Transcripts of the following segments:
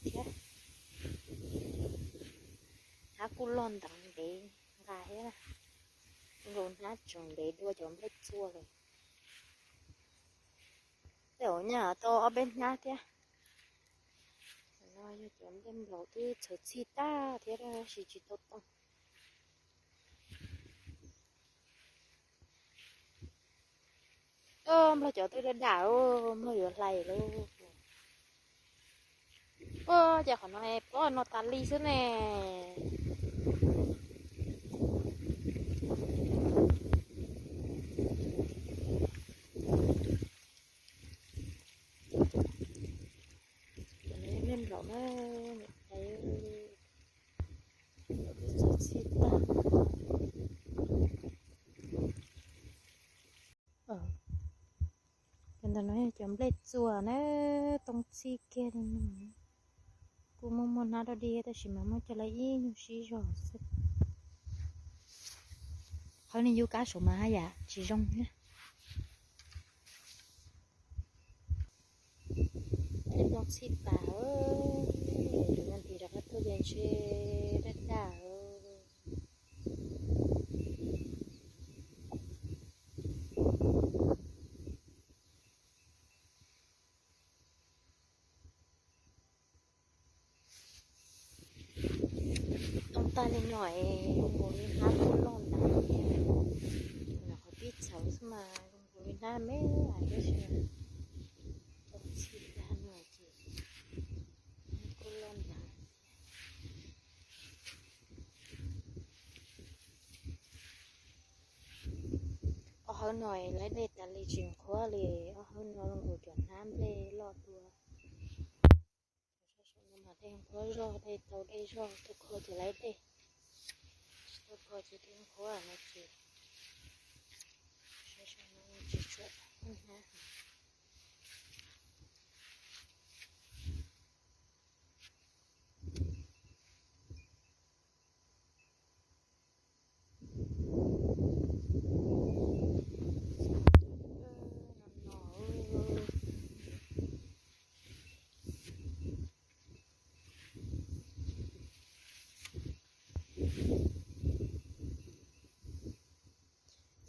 thiab. Hnab kuj loj nteev ntev nqa thiab na. Nkaus hnab tseem ntev dua cov nplej txua lawm. Tej zaum nyaj tau ob peb hnab thiab. No yog cov nplej nplaum twb txhawv txhij tag thiab tab sis tsis tau tooj. Nplog cov twb daj daj, nplog yuav hlais lauj. Ua cas qhov no pob no tas li xwb ne. Cov no yog nplej nplaum na, niam tais, twb txhawv txhij tag. Cov ntawm no yog cov nplej txua na, tooj txhij kiag li no. Kuj muaj muaj hnab dog dig tab sis mas muab coj los ib nyuag sib zog xwb. Qhov no yus kab saum mas haj yam tsis zoo thiab. Tej nplooj txhij tas, tus no nti rov qab tuaj ces ntshe daj daj. Tooj tag li no es zoo nkaus li hnab kuj loj ntev thiab. Tus no qhov pib txhawv xwb mas zoo nkaus li hnab me ais tab sis tooj txhij tag no ces kuj loj ntev thiab. Ob hawv no laib dej tas li tsis nqhuav li, ob hawv no zoo nkaus cov hnab nplej loj dua. Saum no mas dej nqhuav zog, dej tau dej zog, tau kho ces laib dej, tsis tau kho ces dej nqhuav no ces saum no tsis tshua hnab.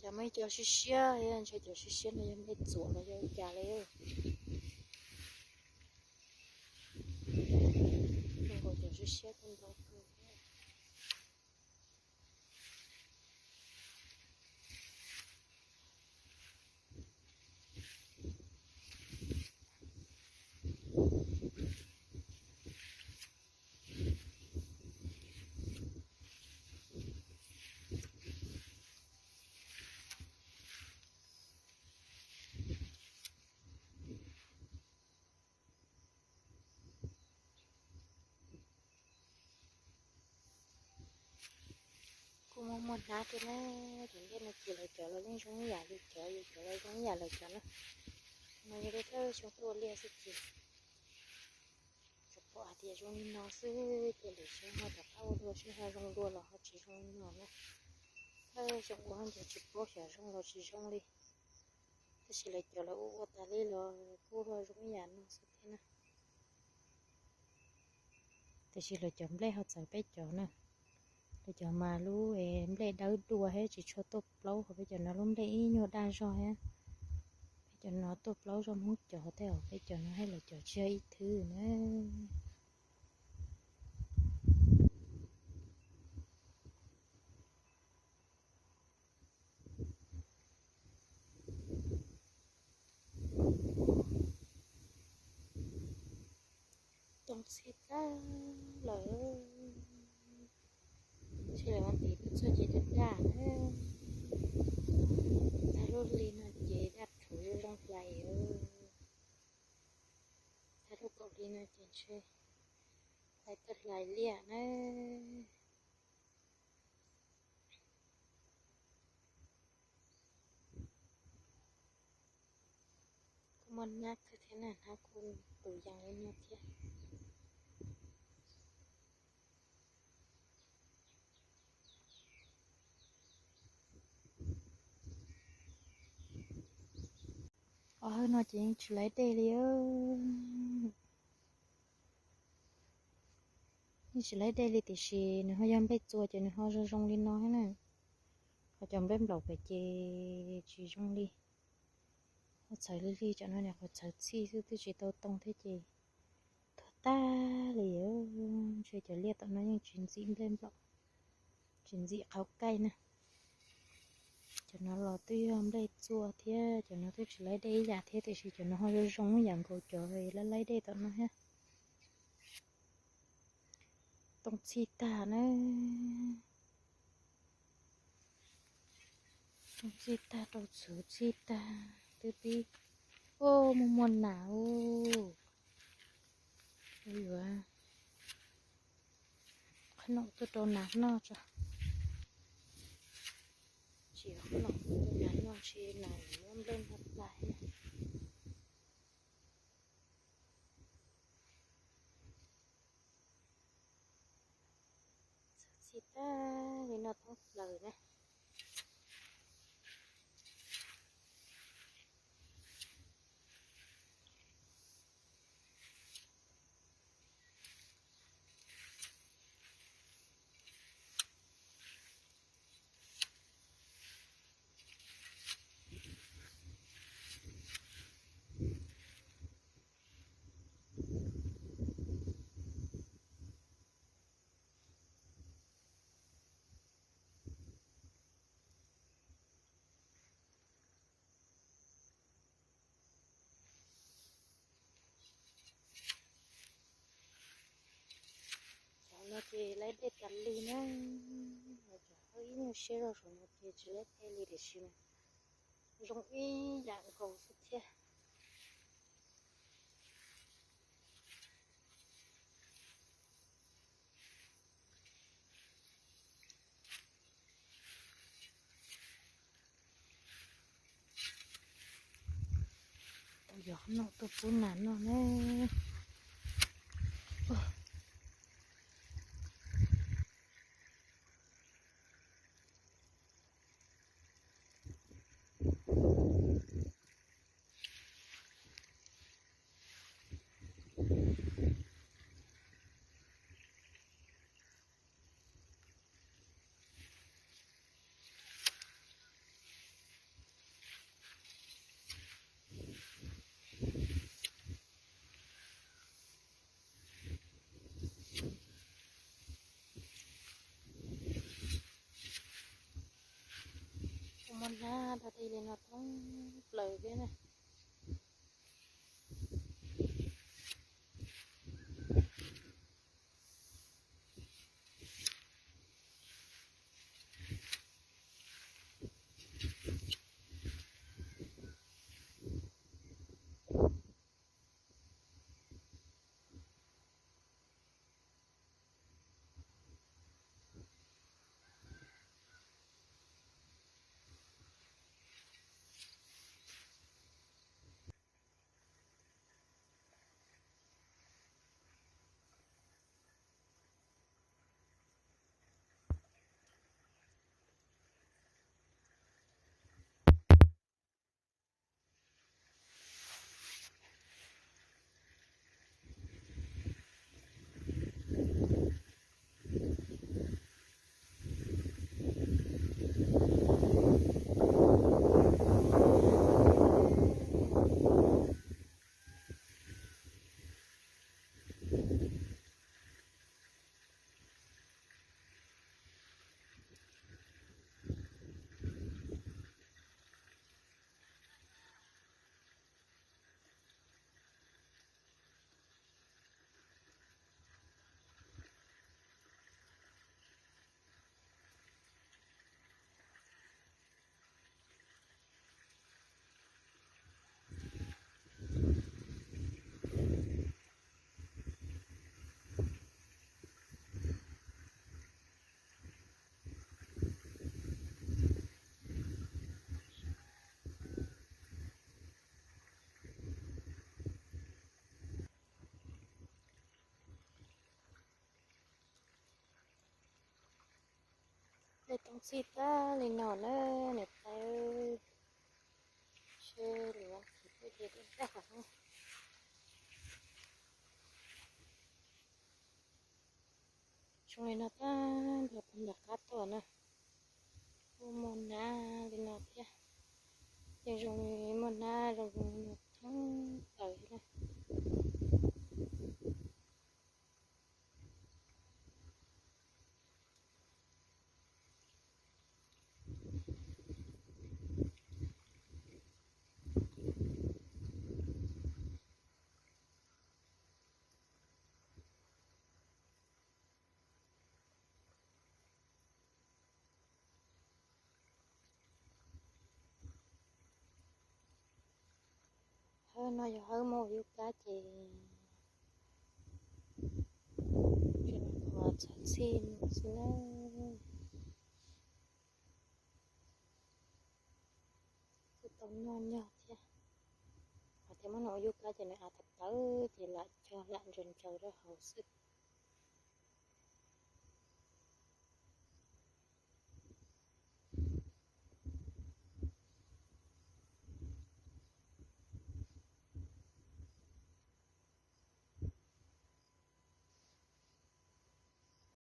Cas muaj ib co siab siab, ntshe cov siab siab no yog nplej txuam los yog ua cas li. Zoo nkaus cov siab siab kuj ntau kawg. Kuj muaj muaj hnab thiab na, cov nplej no ces lawv cov los yeej zoo ib yam li cov, yus cov los zoo ib yam lawv cov na. No yog lub thawj xyoo tuaj ua liaj xwb ces tsuas pom hais tias zoo li no xwb ces lwm xyoo ho rov qab ua dua seb ho zoo dua los ho tsis zoo li no na. Thawj xyoo ua ces tsis paub xyov zoo los tsis zoo li. Tab sis lawv cov lawv ua ua tas li los kuj ho zoo ib yam no xwb thiab na. Tiam sis lawv cov nplej ho txawv peb cov na. Lawv cov mas lub nplej dawb dua thiab tsis tshua tuaj plaub, ho peb cov no lub nplej ib nyuag daj zog thiab. Peb cov no tuaj plaub zoj Hmoob cov thiab, peb cov no thiab lawv cov tsis yog ib thwv na. Tooj txhij tag lawm, ntshe lawv ua ntiv tuaj txog ces daj daj na. Tag lub hli no ces daj rhuv zoo hlais. Tag lub kaum hli no ces ntshe hlais tuaj hlais liaj na. Kuj muaj hnab kawg thiab na, hnab kuj tus yees li no thiab. Ob hawv no ces yeej tsis laib dej li. Yeej tsis laib dej li tiam sis nws ho yog nplej txua ces nws ho zoo zoo li no thiab na. Ho cov nplej nplaum pem ces tsis zoo li. Ho txhawv lig lig cov no niam qhuav txhawv txhij xwb twb tsis tau too thiab ces tuag tag li. Ntshe cov liaj tom no yeej tsis ntxim nplej nplaum, tsis ntxim qhov kaij na. Cov no los twb yog nplej txua thiab, cov no twb tsis laib dej ib yam thiab tiam sis cov no ho zoo zoo ib yam nkaus cov laib laib dej tom no thiab. Too txhij tag na. Too txhij tag, rau txhuv txhij tag, twb pib, o, muaj muaj nas ub. Yuav qhov noom tuaj rau nas noj tso. Tsis yog qhov noom tuaj rau nas noj, tsis nas muab nplej noj plag. Txhawv txhij tag li no thoob plaws na. Cov no ces laib dej tas li na. Cov ib nyuag siab zog saum no ces tsis laib dej li tiam sis zoo ib yam nkaus xwb thiab. Tau yog qhov noom tuaj pub nas noj na. Muaj hnab dog dig li no thoob plaws thiab na. Dej toob txhij tag li no na niam tais, seb lwm vas thiv tuaj ces dej tag qhov no. Zoo li no tag nrho puag nram qab tuaj na, kuj muaj hnab li no thiab. Ces zoo li muaj hnab zoo li no thoob plaws thiab na. Hawb no yog hawb muab ua yub kab ces tsis tau txog txhij no xwb na. Kuj tau noj nyog thiab. Hos thiaj muab nws ua yub kab ces nws av tawv tawv ces lam cog lam ntsaws ntsaws rau hauv xwb.